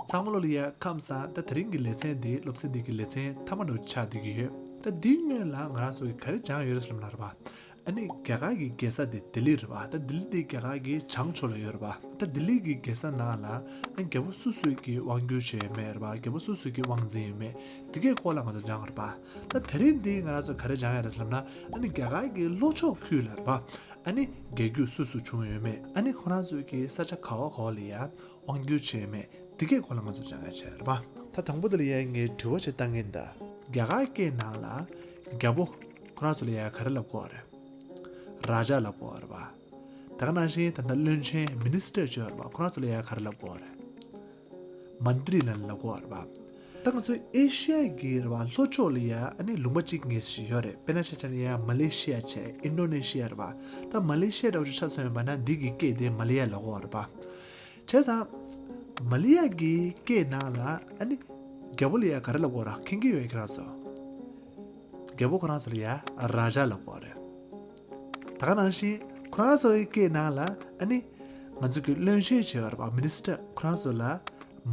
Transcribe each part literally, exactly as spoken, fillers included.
ཚང་མ་ལོ་ལ་ཡ་ཁམས་བཟང་། ད་དེ་རིང་གི་ལེ་ཚན་འདི་སློབ་ཚན་འདི་གི་ལེ་ཚན་མཐའ་མ་འགྲོ་ཆགས་བསྡད་ཀྱི་ཡོད། ད་འདིའི་སྔོན་ལ་ང་རང་ཚོ་གི་ག་རེ་སྦྱངས་ཡོད་རེད་ཟེར་ལབ་ན་རེད་པ། ཨ་ནི་རྒྱ་གར་གྱི་རྒྱལ་ས་དེ་ལྡི་ལི་རེད་པ། ད་ལྡི་ལི་དེ་རྒྱ་གར་གྱི་བྱང་ཕྱོགས་ལ་ཡོད་རེད་པ། ད་ལྡི་ལི་གི་རྒྱལ་ས་ནང་ལ་ཨ་རྒྱལ་པོ་སུ་སུ་གི་དབང་བསྒྱུར་བྱས་ཡོད་མེད་རེད་པ། རྒྱལ་པོ་སུ་སུ་གི་དབང་འཛིན་ཡོད་མེད་དེ་གའི་སྐོར་ལ་ང་ཚོ་སྦྱངས་རེད་པ། ད་དེ་རིང་འདི་ང་རང་ཚོ་ག་རེ་སྦྱངས་ཡོད་རེད་ཟེར་ལབ་ན། ཨ་ནི་རྒྱ་གར་གྱི་ལྷོ་ཕྱོགས་ཁུལ་ལ་རེད་པ། ཨ་ནི་རྒྱལ་རྒྱུད་སུ་སུ་བྱུང་ཡོད་མེད། ཨ་ནི་ཁོ་རང་ཚོ་གི་ས་ཆ་ག་བ་ག་བ་ལ་ཡ་དབང་བསྒྱུར་བྱས་ཡོད་མེད་དེ་གའི་སྐོར་ལ་ང་ཚོ་སྦྱང་ཡ་བྱས་རེད་པ། ད་དང་པོ་དེ་ལ་ཡ་ངས་དྲི་བ་ཞིག་བཏང་གིན་ད། རྒྱ་གར་སྐད་ནང་ལ་རྒྱལ་པོ་ཁོ་རང་ཚོ་ལ་ཡ་ག་རེ་ལབ་དགོས་རེད། རཱ་ཇཱ་ལབ་དགོས་རེད་པ། ད་ག་ནང་བཞིན་ད་ལྟ་བློན་ཆེན་མི་ནི་སི་ཊར་བྱས་ཡོད་རེད་པ། ཁོ་རང་ཚོ་ལ་ཡ་ག་རེ་ལབ་དགོས་རེད། མན་ཏྲི་ལབ་ལབ་དགོས་རེད་པ། ད་ང་ཚོ་ཨེ་ཤི་ཡ་གི་རེད་པ་ལྷོ་ཕྱོགས་ལ་ཡ་ཨ་ནི་ལུང་པ་གཅིག་ངེས་ཤིག་ཡོད་རེད། དཔེར་ན་ཆ་བཞག་ན་ཡ་མ་ལེ་ཤི་ཡ་བྱས་ཨིན་ཌོ་ནེ་ཤི་ཡ་རེད་པ། ད་མ་ལེ་ཤི་ཡ་འདྲ་བོ་ཅིག་ཆ་མཚོན་པ་ན་འདི་གི་སྐད་དེ་མ་ལེ་ཡ་ལབ་དགོས་རེད་པ། བྱས་ཙང་མ་ལེ་ཡ་གི་སྐད་ནང་ལ་ཨ་ནི་རྒྱལ་པོ་ལ་ཡ་ག་རེ་ལབ་དགོས་རེད། མཁྱེན་གྱི་ཡོད་ཁྱེད་རང་ཚོ། རྒྱལ་པོ་ཁོ་རང་ཚོ་ལ་ཡ་རཱ་ཇཱ་ལབ་དགོས་རེད། ད་ག་ནང་བཞིན་ཁོ་རང་ཚོ་གི་སྐད་ནང་ལ་ཨ་ནི་ང་ཚོ་གི་བློན་ཆེན་བྱས་པ་རེད་པ། མི་ནི་སི་ཊར་ཁོ་རང་ཚོ་ལ་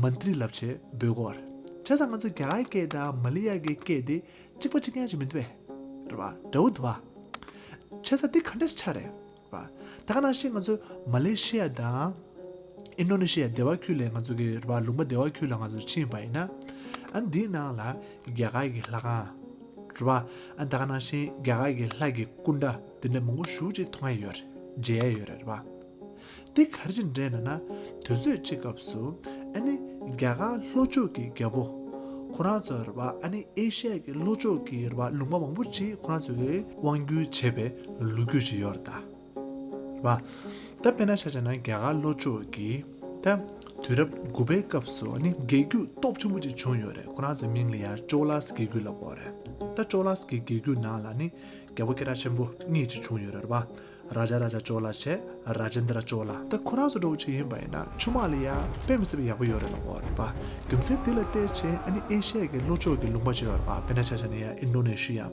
མན་ཏྲི་ལབ་བྱས་འབོད་དགོས་རེད། བྱས་ཙང་ང་ཚོ་རྒྱ་གར་སྐད་དང་མ་ལེ་ཡ་གི་སྐད་དེ་གཅིག་པ་གཅིག་རྐྱང་ཅིག་མི་འདུག་པས་རེད་པ། འདྲ་བོ་འདུག་པ། བྱས་ཙང་འདི་ག་འདྲ་ཆགས་རེད་པ། ད་ག་ནང་བཞིན་ང་ཚོ་མ་ལེ་ཤི་ཡ་དང་ཨིན་ཌོ་ནེ་ཤི་ཡ་སྡེ་བ་ཁུལ་ལ་ང་ཚོ་གི་རེད་པ་ལུང་པ་སྡེ་བ་ཁུལ་ལ་ང་ཚོ་ཕྱིན་པ་ཡིན་ན། ཨ་འདིའི་ནང་ལ་རྒྱ་གར་གྱི་ལྷ་ཁང་རེད་པ། ཨ་ད་ག་ནང་བཞིན་རྒྱ་གར་གྱི་ལྷ་གི་སྐུ་འདྲ་དེ་འདྲ་མང་པོ་ཞེ་པོ་ཅིག་མཐོང་ཡ་ཡོད་རེད། མཇལ་ཡ་ཡོད་རེད་པ། དེ་ག་རེ་བྱས་ནས་རེད་ན། དུས་ཚོད་གཅིག་སྐབས་སུ་ཨ་ནི་རྒྱ་གར་ལྷོ་ཕྱོགས་ཀྱི་རྒྱལ་པོ་ཁོ་རང་ཚོ་རེད་པ། ཨ་ནི་ཨེ་ཤི་ཡ་གི་ལྷོ་ཕྱོགས་ཀྱི་རེད་པ་ལུང་པ་མང་པོ་ཅིག་ཁོ་རང་ཚོ་གིས་དབང་བསྒྱུར་བྱས་པའི་ལོ་རྒྱུས་ཅིག་ཡོད་རེད་ད། རེད་པ། ད་དཔེར་ན་ཆ་བཞག་ན་རྒྱ་གར་ལྷོ་ཕྱོགས་ཀྱི་ད་དུས་རབས་དགུ་པའི་སྐབས་སུ་ཨ་ནི་རྒྱལ་རྒྱུད་སྟོབས་ཆེན་པོ་ཅིག་བྱུང་ཡོད་རེད། ཁོ་རང་ཚོའི་མིང་ལ་ཡང་ཅོ་ལཱས་རྒྱལ་རྒྱུད་ལབ་དགོས་རེད། ད་ཅོ་ལཱས་ཀྱི་རྒྱལ་རྒྱུད་ནང་ལ་ནི་རྒྱལ་པོ་སྐད་གྲགས་ཆེན་པོ་གཉིས་ཅིག་བྱུང་ཡོད་རེད་པ། རཱ་ཇཱ་རཱ་ཇཱ་ཅོ་ལ་བྱས་རཱ་ཇེན་དྲ་ཅོ་ལ། ད་ཁོ་རང་ཚོ་འདྲ་བོ་ཅིག་ཡིན་པ་ཡིན་ན་ཆུ་དམག་ལ་ཡང་དཔེ་མི་སྲིད་པ་ཡག་པོ་ཡོད་རེད་ལབ་དགོས་རེད་པ། རྒྱུ་མཚན་དེ་ལ་བལྟས་བྱས་ཨ་ནི་ཨེ་ཤི་ཡ་གི་ལྷོ་ཕྱོགས་ཀྱི་ལུང་པ་ཅིག་ཡོད་རེད་པ། དཔེར་ན་ཆ་བཞག་ན་ཡང་ཨིན་ཌོ་ནེ་ཤི་ཡ།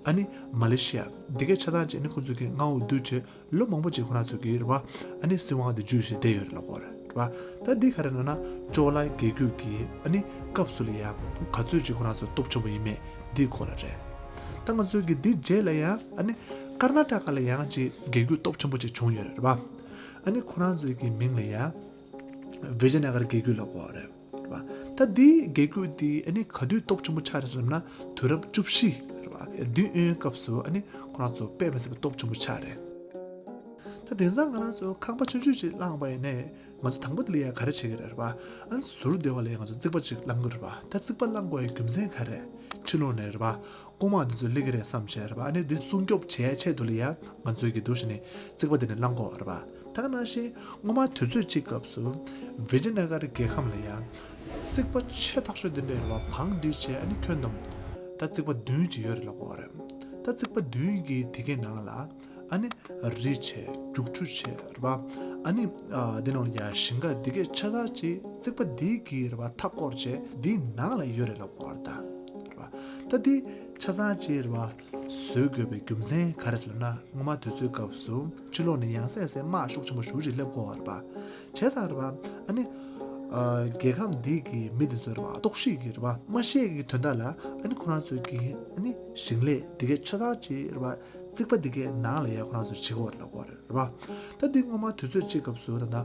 ཨ་ནི་མ་ལེ་ཤི་ཡ། འདི་གའི་ཆ་ཚང་ཅིག་ནི་ཁོ་ཚོ་གི་མངའ་འོག་བསྡུས་བྱས་ལོ་མང་པོ་ཅིག་ཁོ་རང་ཚོ་གི་རེད་པ། ཨ་ནི་སྲིད་དབང་དེ་བརྒྱུད་བཞིན་བསྡད་ཡོད་རེད་ལབ་དགོས་རེད་པ། ད་འདི་ག་རེ་ལབ་ན་ཅོ་ལ་རྒྱལ་རྒྱུད་ཀྱི་ཨ་ནི་སྐབས་སུ་ལ་ཡང་ག་ཚོད་ཅིག་ཁོ་རང་ཚོ་སྟོབས་ཆེན་པོ་ཡིན་མེད་འདིའི་སྐོར་ལ་རེད། ད་ང་ཚོ་གི་འདི་རྗེས་ལ་ཡང་ཨ་ནི་ཀར་ན་ཊ་ཀ་ལ་ཡང་ཅིག་རྒྱལ་རྒྱུད་སྟོབས་ཆེན་པོ་ཅིག་བྱུང་ཡོད་རེད་པ། ཨ་ནི་ཁོ་རང་ཚོ་གི་མིང་ལ་ཡང་བི་ཇ་ན་གར་རྒྱལ་རྒྱུད་ལབ་དགོས་རེད། རེད་པ། ད་འདིའི་རྒྱལ་རྒྱུད་འདི་ཨ་ནི་ག་དུས་སྟོབས་ཆེན་པོ་ཆགས་རེད་ཟེར་ན་དུས་རབས་བཅུ་བཞི་རེད་པ། འདི་སྔོན་སྐབས་སུ་ཨ་ནི་ཁོ་རང་ཚོ་དཔེ་མི་སྲིད་པ་སྟོབས་ཆེན་པོ་ཆགས་རེད། ད་དེང་སང་ང་རང་ཚོ་ཁང་པ་ཆུང་ཆུང་ཅིག་བླངས་པ་ཡིན་ནའི་ང་ཚོ་དང་པོ་དེ་ལ་ཡ་ག་རེ་བྱེད་ཀྱི་རེད་པ། ཨ་ནི་ཟུར་དེ་བ་ལ་ཡ་ང་ཚོ་རྩིག་པ་ཅིག་བླང་གི་རེད་པ། ད་རྩིག་པ་བླང་དགོས་ཡ་རྒྱུ་མཚན་ག་རེ། ཕྱི་ལོགས་ནས་རེད་པ། རྐུན་མ་འདི་ཚོ་སླེབས་ཀྱི་རེད་བསམ་བྱས་རེད་པ། ཨ་ནི་འདི་སྲུང་སྐྱོབ་བྱེད་ཡ་ཆེད་དུ་ལ་ཡ་ང་ཚོའི་གི་འདུག་བྱས་ནས་རྩིག་པ་དེ་ནས་བླང་དགོས་རེད་པ། ད་ག་ནང་བཞིན་སྔོན་མ་དུས་ཚོད་གཅིག་སྐབས་སུ་བི་ཇ་ན་གར་རྒྱལ་ཁམས་ལ་ཡ་རྩིག་པ་ཆེ་ཐག་ཆོད་འདི་འདྲ་རེད་པ། བང་སྒྲིག་བྱས་ཨ་ནི་ཁྱོན་བསྡོམས་ད་རྩིག་པ་བདུན་ཅིག་ཡོད་རེད་ལབ་དགོས་རེད། ད་རྩིག་པ་བདུན་གྱི་དེ་གའི་ནང་ལ་ཨ་ནི་རི་བྱས། རྒྱུག་ཆུ་བྱས་རེད་པ། ཨ་ནི་ཨ་འདི་ནང་ལ་ཡ་ཞིང་ཁ་འདི་གའི་ཆ་ཚང་ཅིག་རྩིག་པ་འདི་གི་རེད་པ་མཐའ་བསྐོར་བྱས་འདིའི་ནང་ལ་ཡོད་རེད་ལབ་དགོས་རེད་ད། རེད་པ། ད་འདི་ཆ་ཚང་ཅིག་རེད་པ་བཟོ་དགོས་པའི་རྒྱུ་མཚན་ག་རེ་ཟེར་ན། སྔོན་མ་དུས་ཚོད་སྐབས་སུ་ཕྱི་ལོགས་ནས་ཡང་སེ་ཡང་སེ་དམག་ཤུགས་ཆེན་པོ་ཞེ་པོ་ཅིག་སླེབས་དགོས་པ་རེད་པ། བྱས་ཙང་རེད་པ། ཨ་ནི་ཨ་རྒྱལ་ཁམས་འདི་གི་མི་འདི་ཚོ་རེད་པ་ལྟོགས་ཤི་གི་རེད་པ་མ་ཤི་གི་དོན་དག་ལ་ཨ་ནི་ཁོ་རང་ཚོ་གི་ཨ་ནི་ཞིང་ལས་འདི་གའི་ཆ་ཚང་ཅིག་རེད་པ་རྩིག་པ་འདི་གའི་ནང་ལ་ཡ་ཁོ་རང་ཚོ་བྱེད་དགོས་པ་རེད་ལབ་དགོས་རེད། རེད་པ། ད་འདི་སྔོན་མ་དུས་ཚོད་གཅིག་སྐབས་སུ་ད་ལྟ་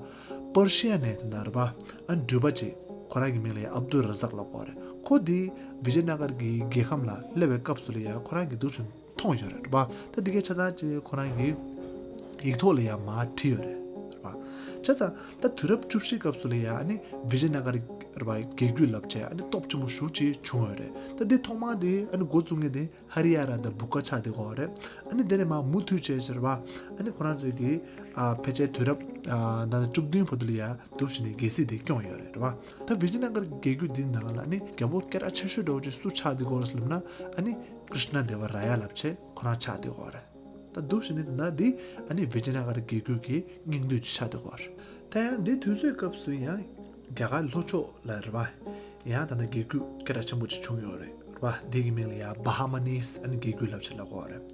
པར་ཤི་ཡ་ནས་ད་ལྟ་རེད་པ། ཨ་འགྲུལ་པ་ཅིག་ཁོ་རང་གི་མིང་ལ་ཡ་ཨབ་དུ་ར་ཟག་ལབ་དགོས་རེད། ཁོ་འདི་བི་ཇ་ན་གར་གྱི་རྒྱལ་ཁམས་ལ་སླེབས་པའི་སྐབས་སུ་ལ་ཡ་ཁོ་རང་གི་འདུག་ཅིག་མཐོང་ཡོད་རེད་པ། ད་འདི་གའི་ཆ་ཚང་ཅིག་ཁོ་རང་གི་ཡིག་ཐོག་ལ་ཡ་མར་བྲིས་ཡོད་རེད་པ། བྱས་ཙང་ད་དུས་རབས་བཅུ་བཞི་སྐབས་སུ་ལ་ཡ་ཨ་ནི་བི་ཇ་ན་གར་རེད་པ་རྒྱལ་རྒྱུད་ལབ་བྱས་ཨ་ནི་སྟོབས་ཆེན་པོ་ཞེ་པོ་ཅིག་བྱུང་ཡོད་རེད། ད་འདི་ཐོག་མ་འདི་ཨ་ནི་འགོ་བཙུགས་མཁན་འདི་ཧ་རི་ཡ་ར་དང་བུ་ཀ་ཆགས་བསྡད་ཀྱི་ཡོད་རེད། ཨ་ནི་དེ་ནས་མར་མུ་མཐུད་བྱས་ཟེར་བ། ཨ་ནི་ཁོ་རང་ཚོའི་གི་ཨ་ཕལ་ཆེར་དུས་རབས་ཨ་ད་ལྟ་བཅུ་བདུན་བར་དུ་ལ་ཡ་འདུག་བྱས་ནས་རྒྱལ་སྲིད་དེ་སྐྱོང་ཡོད་རེད་རེད་པ། ད་བི་ཇ་ན་གར་རྒྱལ་རྒྱུད་འདི་ནང་ལ་ཨ་ནི་རྒྱལ་པོ་སྐད་གྲགས་ཆེ་ཤོས་འདྲ་བོ་ཅིག་སུ་ཆགས་བསྡད་ཀྱི་ཡོད་རེད་ཟེར་ལབ་ན། ཨ་ནི་ཀྲིཤ་ན་དེ་ཝ་ར་ཡ་ལབ་བྱས་ཁོ་རང་ཆགས་བསྡད་ཀྱི་ཡོད་རེད། ད་འདུག་བྱས་ནས་ད་ལྟ་འདི་ཨ་ནི་བི་ཇ་ན་གར་རྒྱལ་རྒྱུད་ཀྱི་སྙིང་བསྡུས་ཅིག་ཆགས་བསྡད་ཀྱི་ཡོད་རེད། ད་ཡང་འདི་དུས་ཚོད་སྐབས་སུ་ཡང་རྒྱ་གར་ལྷོ་ཕྱོགས་ལ་རེད་པ། ཡང་ད་ལྟ་རྒྱལ་རྒྱུད་སྐད་གྲགས་ཆེན་པོ་ཅིག་བྱུང་ཡོད་རེད་རེད་པ། འདི་གི་མིང་ལ་ཡང་བྷ་ཧ་མ་ནིས་ཨ་ནི་རྒྱལ་རྒྱུད་ལབ་བྱས་ལབ་ཀྱི་ཡོད་རེད།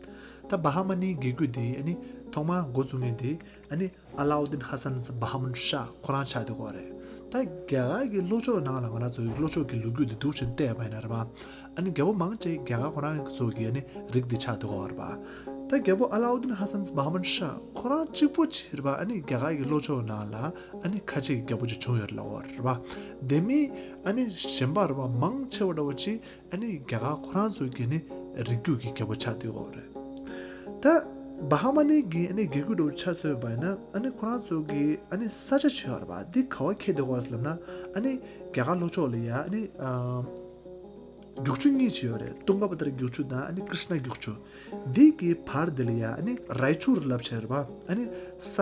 ད་བྷ་ཧ་མ་ནིའི་རྒྱལ་རྒྱུད་འདི་ཨ་ནི་ ཐོག་མར་འགོ་བཙུགས་མཁན་དེ་ཨ་ནི་ཨ་ལའུ་ཏིན་ཧ་སན་བྷ་ཧ་མན་ཤཱ་ཁོ་རང་ཆགས་བསྡད་ཡོད་རེད། ད་རྒྱ་གར་གྱི་ལྷོ་ཕྱོགས་ནང་ལ་ང་རང་ཚོའི་ལྷོ་ཕྱོགས་ཀྱི་ལོ་རྒྱུས་དེ་འདུག་བྱས་བལྟས་པ་ཡིན་ན་རེད་པ། ཨ་ནི་རྒྱལ་པོ་མང་ཆེ་རྒྱ་གར་ཁོ་རང་ཚོ་གི་ཨ་ནི་རིགས་དེ་ཆགས་བསྡད་ཡོད་རེད་པ། ད་རྒྱལ་པོ་ཨ་ལའུ་ཏིན་ཧ་སན་བྷ་ཧ་མན་ཤཱ་ཁོ་རང་གཅིག་པོ་ཅིག་རེད་པ། ཨ་ནི་རྒྱ་གར་གྱི་ལྷོ་ཕྱོགས་ནང་ལ་ཨ་ནི་ཁ་ཆེ་གི་རྒྱལ་པོ་ཅིག་བྱུང་ཡོད་རེད་ལབ་ཡོད་རེད་པ། དེ་མིན་ཨ་ནི་གཞན་པ་རེད་པ། མང་ཆེ་བ་འདྲ་བོ་ཅིག་ཨ་ནི་རྒྱ་གར་ཁོ་རང་ཚོ་གི་ནི་རིགས་རྒྱུད་ཀྱི་རྒྱལ་པོ་ཆགས་བསྡད་ཡོད་རེད། ད་བྷ་ཧ་མ་ནི་གི་ཨ་ནི་རྒྱལ་རྒྱུད་འདྲ་བོ་ཆ་མཚོན་པ་ཡིན་ན། ཨ་ནི་ཁོ་རང་ཚོ་གི་ཨ་ནི་ས་ཆ་ཅིག་ཡོད་རེད་པ། འདི་ག་པར་ཁེལ་བསྡད་ཡོད་རེད་ལབ་ན། ཨ་ནི་རྒྱ་གར་ལྷོ་ཕྱོགས་ལ་ཡ་ཨ་ནི་ཨ་རྒྱུག་ཆུ་གཉིས་ཅིག་ཡོད་རེད། ཏུང་ག་བྷ་དྲ་རྒྱུག་ཆུ་དང་ཨ་ནི་ཀྲིཤ་ན་རྒྱུག་ཆུ། འདི་གི་བར་འདི་ལ་ཡ་ཨ་ནི་རའི་ཅུར་ལབ་བྱས་རེད་པ། ཨ་ནི་ས་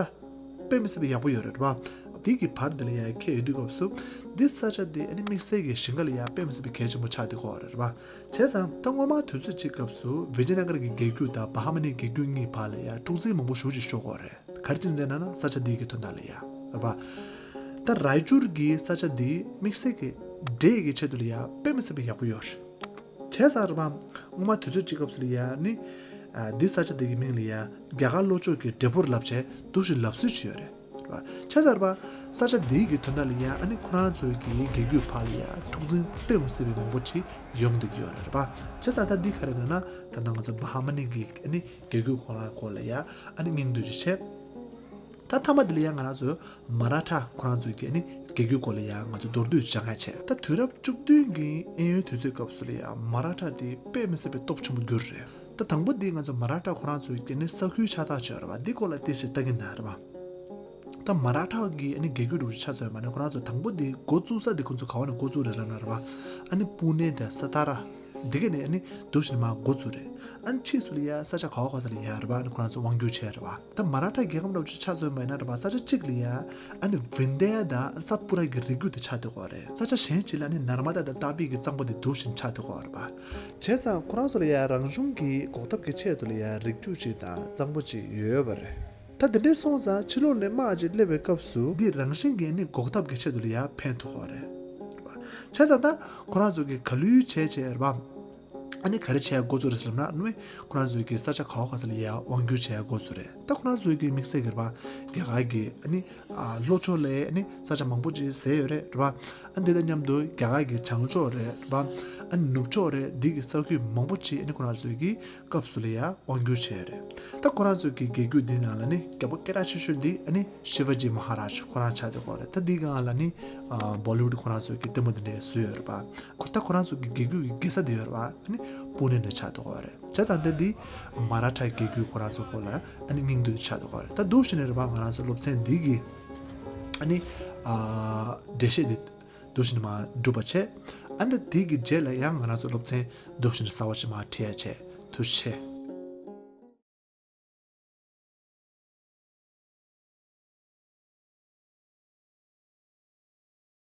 དཔེ་མི་སྲིད་པའི་ཡག་པོ་ཡོད་རེད་པ། འདི་གི་བར་འདི་ལ་ཡ་ཁེལ་ཡོང་དུས་སྐབས་སུ། འདི་ས་ཆ་འདི་ཨ་ནི་དམིགས་བསལ་གྱི་ཞིང་ཁ་ལ་ཡ་དཔེ་མི་སྲིད་པའི་གལ་ཆེན་པོ་ཆགས་བསྡད་ཡོད་རེད་པ། བྱས་ཙང་ད་སྔོན་མ་དུས་ཚོད་ཅིག་སྐབས་སུ་བི་ཇི་ནཱ་གར་གྱི་རྒྱལ་རྒྱུད་དང་བྷ་ཧ་མ་ནིའི་རྒྱལ་རྒྱུད་གཉིས་བར་ལ་ཡ་འཁྲུག་འཛིང་མང་པོ་ཞེ་པོ་ཅིག་ཤོར་ཡོད་རེད། ག་རེ་བྱས་ནས་ན་ན་ས་ཆ་འདི་གི་དོན་དག་ལ་ཡ་རེད་པ། ད་རའི་ཅུར་གྱི་ས་ཆ་འདི་དམིགས་བསལ་གྱི་འབྲས་ཀྱི་ཆེད་དུ་ལ་ཡ་དཔེ་མི་སྲིད་པའི་ཡག་པོ་ཡོད་རེད། བྱས་ཙང་རེད་པ། སྔོན་མ་དུས་ཚོད་ཅིག་སྐབས་སུ་ལ་ཡ་ནི་ཨ་འདི་ས་ཆ་འདི་གི་མིང་ལ་ཡ་རྒྱ་གར་ལྷོ་ཕྱོགས་ཀྱི་འབྲས་བུར་ལབ་བྱས་འདུག་བཞིན་ལབ་སྲོལ་ཅིག་ཡོད་རེད། བྱས་ཙང་རེད་པ། ས་ཆ་འདི་གི་དོན་དག་ལ་ཡ་ཨ་ནི་ཁོ་རང་ཚོའི་གི་རྒྱལ་རྒྱུད་བར་ལ་ཡ་འཁྲུག་འཛིང་དཔེ་མི་སྲིད་པའི་མང་པོ་ཅིག་ཡོང་བསྡད་ཀྱི་ཡོད་རེད་པ། བྱས་ཙང་ད་འདི་ག་རེ་ན་ན་ད་ལྟ་ང་ཚོ་བྷ་ཧ་མ་ནི་གི་ཨ་ནི་རྒྱལ་རྒྱུད་ཁོ་རང་སྐོར་ལ་ཡ་ཨ་ནི་སྙིང་བསྡུས་ཅིག་བྱས། ད་མཐའ་མ་འདི་ལ་ཡ་ང་རང་ཚོ་མ་ར་ཐ་ཁོ་རང་ཚོའི་གི་ཨ་ནི་རྒྱལ་རྒྱུད་སྐོར་ལ་ཡ་ང་ཚོ་མདོར་བསྡུས་སྦྱང་ཡ་བྱས། ད་དུས་རབས་བཅུ་བདུན་གྱི་ཨེ་ཡོན་དུས་ཚོད་སྐབས་སུ་ལ་ཡ་མ་ར་ཐ་དེ་དཔེ་མི་སྲིད་པའི་སྟོབས་ཆེན་པོ་གྱུར་རེད། ད་དང་པོ་འདི་ང་ཚོ་མ་ར་ཐ་ཁོ་རང་ཚོའི་གི་ཨ་ནི་ས་ཁུལ་ཆགས་སྟངས་བྱས་རེད་པ། འདི་སྐོར་ལ་ཏོག་ཙམ་ལྟ་གི་ན་རེད་པ། ད་མ་ར་ཐ་གི་ཨ་ནི་རྒྱལ་རྒྱུད་འདྲ་བོ་ཆ་མཚོན་པ་ན་ཁོ་རང་ཚོ་དང་པོ་འདི་འགོ་བཙུགས་ས་འདི་ཁོ་ཚོ་ག་བ་ནས་འགོ་བཙུགས་རེད་ལབ་ན་རེད་པ། ཨ་ནི་པུ་ནེ་དང་ས་ཏ་ར། འདི་ག་ནས་ཨ་ནི་འདུག་བཞིན་མར་འགོ་བཙུགས་རེད། ཨ་ནི་ཕྱིས་སུ་ལ་ཡ་ས་ཆ་ག་བ་ག་ས་ལ་ཡ་རེད་པ། ཨ་ནི་ཁོ་རང་ཚོ་དབང་སྒྱུར་བྱས་རེད་པ། ད་མ་ར་ཐ་རྒྱལ་ཁབ་འདྲ་བོ་ཆ་མཚོན་པ་ཡིན་ན་རེད་པ། ས་ཆ་གཅིག་ལ་ཡ་ཨ་ནི་བིན་དྷ་ཡ་དང་སཏ་པུ་ར་གི་རིགས་རྒྱུད་དེ་ཆགས་བསྡད་ཡོད་རེད། ས་ཆ་གཞན་གཅིག་ལ་ཨ་ནི་ནར་མ་ད་དང་ཏཱ་པི་གི་གཙང་པོ་དེ་འདུག་བཞིན་ཆགས་བསྡད་ཡོད་རེད་པ། བྱས་ཙང་ཁོ་རང་ཚོ་ལ་ཡ་རང་བྱུང་གི་འགོག་ཐབས་ཀྱི་ཆེད་དུ་ལ་ཡ་རིགས་རྒྱུད་ཅིག་དང་གཙང་པོ་ཅིག་ཡོད་པ་རེད། ད་དེ་འདྲའི་སོང་ཙང་ཕྱི་ལོགས་ནས་དམག་ཅིག་སླེབས་པའི་སྐབས་སུ་འདི་རང་བཞིན་གྱིས་ནི་འགོག་ཐབས་ཀྱི་ཆེད་དུ་ལ་ཡ་ཕན་ཐོགས་པ་རེད། བྱས་ཙང་ད་ཁོ་རང་ཚོ་གི་ག་ལུས་བྱས་བྱས་རེད་པ། ཨ་ནི་ག་རེ་བྱས་འགོ་ཚུགས་རེད་ཟེར་ན། ཨ་ནི་ཁོ་རང་ཚོ་གི་ས་ཆ་ག་བ་ག་ས་ལ་ཡ་དབང་སྒྱུར་བྱས་འགོ་ཚུགས་རེད། ད་ཁོ་རང་ཚོ་གི་དམིགས་བསལ་གྱི་རེད་པ། རྒྱ་གར་གྱི་ཨ་ནི་ཨ་ལྷོ་ཕྱོགས་ལ་ཨ་ནི་ས་ཆ་མང་པོ་ཅིག་ཟས་ཡོད་རེད་རེད་པ། ཨ་ནི་དེ་དང་མཉམ་དུ་རྒྱ་གར་གྱི་བྱང་ཕྱོགས་རེད་རེད་པ། ཨ་ནི་ནུབ་ཕྱོགས་རེད། འདི་གི་ས་ཁུལ་མང་པོ་ཅིག་ཨ་ནི་ཁོ་རང་ཚོ་གི་སྐབས་སུ་ལ་ཡ་དབང་སྒྱུར་བྱས་རེད། ད་ཁོ་རང་ཚོ་གི་རྒྱལ་རྒྱུད་འདི་ནང་ལ་ནི་རྒྱལ་པོ་སྐད་གྲགས་ཆེ་ཤོས་འདི་ཨ་ནི་ཤི་ཝ་ཇི་མ་ཧ་རཱཇ་ཁོ་རང་ཆགས་བསྡད་ཡོད་རེད། ད་འདི་སྒང་ལ་ནི་ཨ་བོ་ལི་ཝུཌ་ཁོ་རང་ཚོ་གི་ལྟད་མོ་འདི་འདྲ་བཟོས་ཡོད་རེད་པ། ཁོ་ད་ཁོ་རང་ཚོ་གི་རྒྱལ་རྒྱུད་ཀྱི་རྒྱལ་ས་འདི་ཡོད་རེད་པ། ཨ་ནི་པུ་ནེ་ནས་ཆགས་བསྡད་ཡོད་རེད། བྱས་ཙང་ད་འདི་མ་ར་ཐ་རྒྱལ་རྒྱུད་ཁོ་རང་ཚོ་སྐོར་ལ་ཨ་ནི་སྙིང་བསྡུས་ཆགས་བསྡད་ཡོད་རེད། ད་འདུག་བྱས་ནས་རེད་པ། ང་རང་ཚོ་སློབ་ཚན་འདི་གི་ཨ་ནི་ཨ་འགྲེལ་བཤད་འདི་འདུག་བྱས་ནས་མར་གྲུབ་པ་བྱས། ཨ་ནི་དེ་གི་རྗེས་ལ་ཡང་ང་རང་ཚོ་སློབ་ཚན་འདུག་བྱས་ནས་གསར་པ་ཞིག་མར་ཁྲིད་ཡ་བྱས། ཐུགས་རྗེ་ཆེ།